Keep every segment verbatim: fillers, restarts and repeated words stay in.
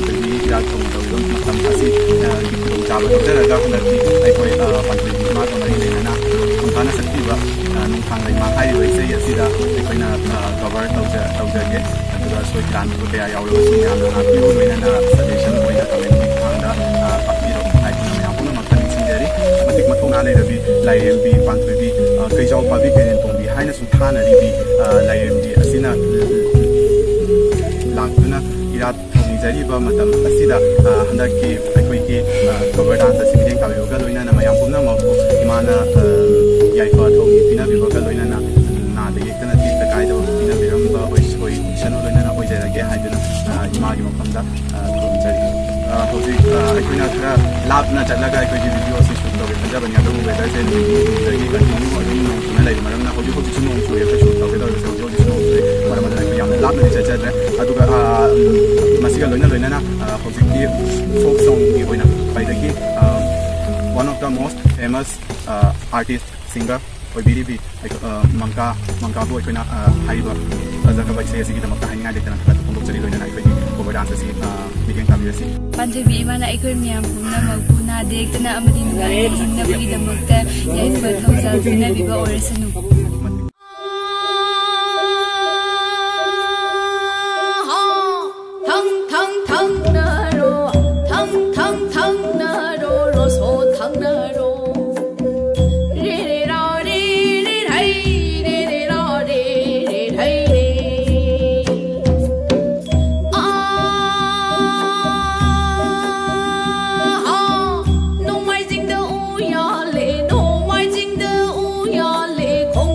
ꯑꯩꯈꯣꯏꯒꯤ ꯏꯔꯥꯠ ꯊꯧꯅꯤ ꯇꯧꯔꯤꯕ ꯃꯇꯝ ꯑꯁꯤ, ꯑ, ꯒꯤ ꯈꯨꯗꯣꯡꯆꯥꯕ ꯂꯧꯖꯔꯒ ꯍꯟꯗꯛꯇꯤ ꯑꯩꯈꯣꯏ, ꯑ, ꯄꯥꯟꯊꯣꯏꯕꯤ ꯏꯃꯥꯒ ꯃꯔꯤ ꯂꯩꯅꯅ ꯃꯄꯨꯡ ꯐꯥꯅ ꯁꯛꯈꯤꯕ, ꯑ, ꯅꯣꯡꯊꯥꯡ ꯂꯩꯃꯥ ꯍꯥꯏꯔꯤꯕ ꯏꯁꯩ ꯑꯁꯤꯗ ꯑꯩꯈꯣꯏꯅ, ꯑ, cover ꯇꯧꯖ-, ꯇꯧꯖꯒꯦ꯫ ꯑꯗꯨꯒ ꯁꯣꯏ ꯂꯥꯟꯕ ꯀꯌꯥ ꯌꯥꯎꯔꯕꯁꯨ ꯃꯌꯥꯝꯅ ꯉꯥꯛꯄꯤꯌꯨ, ꯂꯣꯏꯅꯅ suggestion ꯑꯣꯏꯅ comment ꯀꯤ ꯈꯨꯠꯊꯥꯡꯗ, ꯑ, ꯇꯥꯛꯄꯤꯔꯛꯎ ꯍꯥꯏꯗꯨꯅ ꯃꯌꯥꯝ ꯄꯨꯝꯅꯃꯛꯇ ꯅꯤꯡꯁꯤꯡꯖꯔꯤ꯫ ꯃꯇꯤꯛ ꯃꯊꯧꯅꯥ ꯂꯩꯔꯕꯤ ꯂꯥꯏꯔꯦꯝꯕꯤ ꯄꯥꯟꯊꯣꯏꯕꯤ, ꯑ, ꯀꯩꯖꯥꯎ ꯄꯥꯕꯤ ꯀꯩꯔꯦꯟ ꯇꯣꯡꯕꯤ ꯍꯥꯏꯅꯁꯨ ꯊꯥꯅꯔꯤꯕꯤ, ꯑ, ꯂꯥꯏꯔꯦꯝꯕꯤ ꯑꯁꯤꯅ ꯂꯥꯛꯇꯨꯅ ꯏꯔꯥꯠ ꯊꯧꯅꯤꯖꯔꯤꯕ ꯃꯇꯝ ꯑꯁꯤꯗ, ꯑ, ꯍꯟꯗꯛꯀꯤ ꯑꯩꯈꯣꯏꯒꯤ, ꯑ, cover dance ꯑꯁꯤ ꯃꯤꯠꯌꯦꯡ ꯇꯥꯕꯤꯕꯒ ꯂꯣꯏꯅꯅ ꯃꯌꯥꯝ ꯄꯨꯝꯅꯃꯛꯄꯨ ꯏꯃꯥꯅ, ꯑ, ꯌꯥꯏꯐ ꯊꯧꯅꯤ ꯄꯤꯅꯕꯤꯕꯒ ꯂꯣꯏꯅꯅ ꯅꯥꯗ ꯌꯦꯛꯇꯅ ꯇꯦꯛꯇ ꯀꯥꯏꯗꯕ ꯄꯤꯅꯕꯤꯔꯝꯕ ꯑꯣꯏꯁꯅꯨ ꯂꯣꯏꯅꯅ ꯑꯣꯏꯖꯔꯒꯦ ꯍꯥꯏꯗꯨꯅ, ꯑ, ꯏꯃꯥꯒꯤ ꯃꯐꯝꯗ, ꯑ, ꯈꯨꯔꯨꯝꯖꯔꯤ꯫ ꯑ, ꯍꯧꯖꯤꯛ, ꯑ, ꯑꯩꯈꯣꯏꯅ ꯈꯔ ꯂꯥꯞꯅ ꯆꯠꯂꯒ ꯑꯩꯈꯣꯏꯒꯤ video ꯑꯁꯤ shoot ꯇꯧꯒꯦ ꯈꯟꯖꯕꯅꯤ꯫ ꯑꯗꯨꯕꯨ weather ꯁꯦ ꯅꯨꯃꯤꯠ ꯅꯤꯅꯤꯗꯒꯤ continue ꯑꯗꯨꯝ ꯅꯣꯡ ꯆꯨꯅ ꯂꯩꯕ ꯃꯔꯝꯅ ꯍꯧꯖꯤꯛ ꯍꯧꯖꯤꯛꯁꯨ ꯅꯣꯡ ꯆꯨꯏ꯫ ꯑꯩꯈꯣꯏ shoot ꯇꯧꯒꯦ ꯇꯧꯔꯤꯕꯁꯦ ꯍꯧꯖꯤꯛ ꯍꯧꯖꯤꯛꯁꯨ ꯅꯣꯡ ꯆꯨꯏ꯫ ꯃꯔꯝ ꯑꯗꯨꯅ ꯑꯩꯈꯣꯏ ꯌꯥꯝꯅ ꯂꯥꯞꯅꯗꯤ ꯆꯠꯆꯗ꯭ꯔꯦ꯫ ꯑꯗꯨꯒ, ꯑ, ꯃꯁꯤꯒ ꯂꯣꯏꯅ ꯂꯣꯏꯅꯅ, ꯑ, ꯍꯧꯖꯤꯛꯀꯤ folk song ꯒꯤ ꯑꯣꯏꯅ ꯈ꯭ꯋꯥꯏꯗꯒꯤ, ꯑ, one of the most famous, ꯑ, artist, singer ꯑꯣꯏꯕꯤꯔꯤꯕꯤ ꯑꯩꯈꯣꯏ, ꯑ, ꯃꯪꯀꯥ, ꯃꯪꯀꯥꯕꯨ ꯑꯩꯈꯣꯏꯅ, ꯑ, ꯍꯥꯏꯔꯤꯕ ꯐꯖꯈ꯭ꯔꯕ ꯏꯁꯩ ꯑꯁꯤꯒꯤꯗꯃꯛꯇ ꯍꯥꯏꯅꯤꯡꯉꯥꯏ ꯂꯩꯇꯅ ꯊꯥꯒꯠꯄ ꯐꯣꯡꯗꯣꯛꯆꯔꯤ꯫ ꯂꯣꯏꯅꯅ ꯑꯩꯈꯣꯏꯒꯤ cover dance ꯑꯁꯤ, ꯑ, ꯃꯤꯠꯌꯦꯡ ꯇꯥꯕꯤꯔꯁꯤ꯫ ꯄꯥꯟꯊꯣꯏꯕꯤ ꯏꯃꯥꯅ ꯑꯩꯈꯣꯏ ꯃꯌꯥꯝ ꯄꯨꯝꯅꯃꯛꯄꯨ ꯅꯥꯗ ꯌꯦꯛꯇꯅ ꯑꯃꯗꯤ ꯅꯨꯡꯉꯥꯏꯅ ꯍꯤꯡꯅꯕꯒꯤꯗꯃꯛꯇ ꯌꯥꯏꯐ ꯊꯧꯖꯥꯜ ꯄꯤꯅꯕꯤꯕ ꯑꯣꯏꯔꯁꯅꯨ꯫ ꯊꯪ ꯊꯪ ꯊꯪꯅꯔꯣ, ꯊꯪ ꯊꯪ ꯊꯪꯅꯔꯣ, ꯔꯣꯁꯣ ꯊꯪꯅꯔꯣ꯫ ꯔꯦ ꯔꯦ ꯔꯥ ꯔꯦ ꯔꯦ ꯔꯩ, ꯔꯦ ꯔꯦ ꯔꯥ ꯔꯦ ꯔꯦ ꯔꯩ ꯔꯦ꯫ ꯑꯥ ꯍꯥ, ꯅꯣꯡꯃꯥꯏꯖꯤꯡꯗ ꯎꯌꯥꯜꯂꯦ, ꯅꯣꯡꯃꯥꯏꯖꯤꯡꯗ ꯎꯌꯥꯜꯂꯦ, ꯈꯣꯡ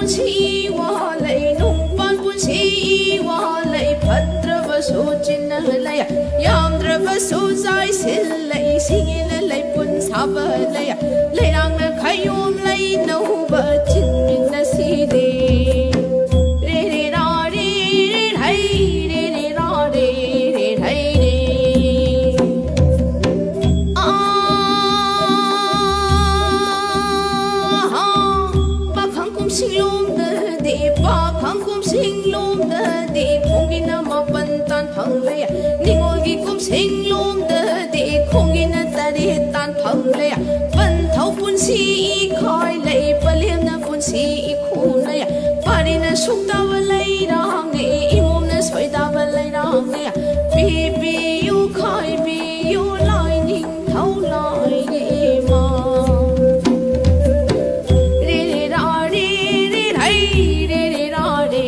ꯁꯤ ꯋꯥ ꯂꯩ, ꯅꯨꯡꯄꯥꯟ ꯄꯨꯟꯁꯤ ꯋꯥ ꯂꯩ, ꯐꯠꯇ꯭ꯔꯕꯁꯨ ꯆꯤꯟꯅ ꯂꯩ, ꯌꯥꯝꯗ꯭ꯔꯕꯁꯨ ꯆꯥꯏꯁꯤꯜ ꯂꯩ, ꯁꯤꯡꯉꯦꯅ ꯂꯩ ꯄꯨꯟ ꯁꯥꯕ ꯂꯩ, ꯂꯩꯔꯥꯡꯅ ꯈꯌꯣꯝ ꯂꯩ ꯅꯧꯕ ꯆꯤꯟꯃꯤꯟꯅ ꯁꯤꯗꯦ꯫ ꯔꯦ ꯔꯦ ꯔꯥ ꯔꯦ ꯔꯦ ꯔꯩ, ꯔꯦ ꯔꯦ ꯔꯥ ꯔꯦ ꯔꯦ ꯔꯩ ꯔꯦ꯫ ꯑꯥ, ꯄꯥꯈꯪ ꯀꯨꯝꯁꯤꯡꯂꯣꯝꯗꯗꯤ, ꯄꯥꯈꯪ ꯀꯨꯝꯁꯤꯡꯂꯣꯝꯗꯗꯤ ꯈꯣꯡꯒꯤꯅ ꯃꯥꯄꯟ ꯇꯥꯟꯐꯝ ꯂꯩ꯫ ꯅꯤꯉꯣꯜꯒꯤ ꯀꯨꯝꯁꯤꯡꯂꯣꯝꯗꯗꯤ ꯈꯣꯡꯒꯤꯅ ꯇꯔꯦꯠ ꯇꯥꯟꯐꯝ ꯂꯩ꯫ ꯄꯟꯊꯧ ꯄꯨꯟꯁꯤ ꯏꯈꯥꯏ ꯂꯩ, ꯄꯂꯦꯝꯅ ꯄꯨꯟꯁꯤ ꯏꯈꯨ ꯂꯩ꯫ ꯄꯥꯔꯤꯅ ꯁꯨꯛꯇꯕ ꯂꯩꯔꯥꯡꯅꯤ, ꯏꯃꯣꯝꯅ ꯁꯣꯏꯗꯕ ꯂꯩꯔꯥꯡꯅꯤ꯫ ꯄꯤꯕꯤꯌꯨ ꯈꯥꯏꯕꯤꯌꯨ ꯂꯥꯏꯅꯤꯡꯊꯧ ꯂꯥꯏꯔꯦꯝꯃ꯫ ꯔꯦ ꯔꯦ ꯔꯥ ꯔꯦ ꯔꯦ ꯔꯩ, ꯔꯦ ꯔꯦ ꯔꯥ ꯔꯦ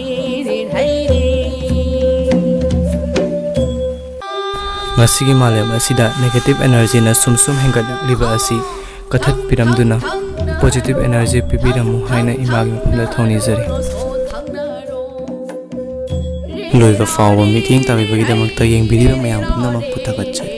ꯔꯦ ꯔꯩ ꯔꯦ꯫ ꯉꯁꯤꯒꯤ ꯃꯥꯂꯦꯝ ꯑꯁꯤꯗ negative energyꯅ ꯁꯨꯝ ꯁꯨꯝ ꯍꯦꯟꯒꯠꯂꯛꯂꯤꯕ ꯑꯁꯤ ꯀꯊꯠꯄꯤꯔꯝꯗꯨꯅ positive energy ꯄꯤꯕꯤꯔꯝꯃꯨ ꯍꯥꯏꯅ ꯏꯃꯥꯒꯤ ꯃꯐꯝꯗ ꯊꯧꯅꯤꯖꯔꯤ꯫ ꯂꯣꯏꯕ ꯐꯥꯎꯕ ꯃꯤꯠꯌꯦꯡ ꯇꯥꯕꯤꯕꯒꯤꯗꯃꯛꯇ ꯌꯦꯡꯕꯤꯔꯤꯕ ꯃꯌꯥꯝ ꯄꯨꯝꯅꯃꯛꯄꯨ ꯊꯥꯒꯠꯆꯔꯤ꯫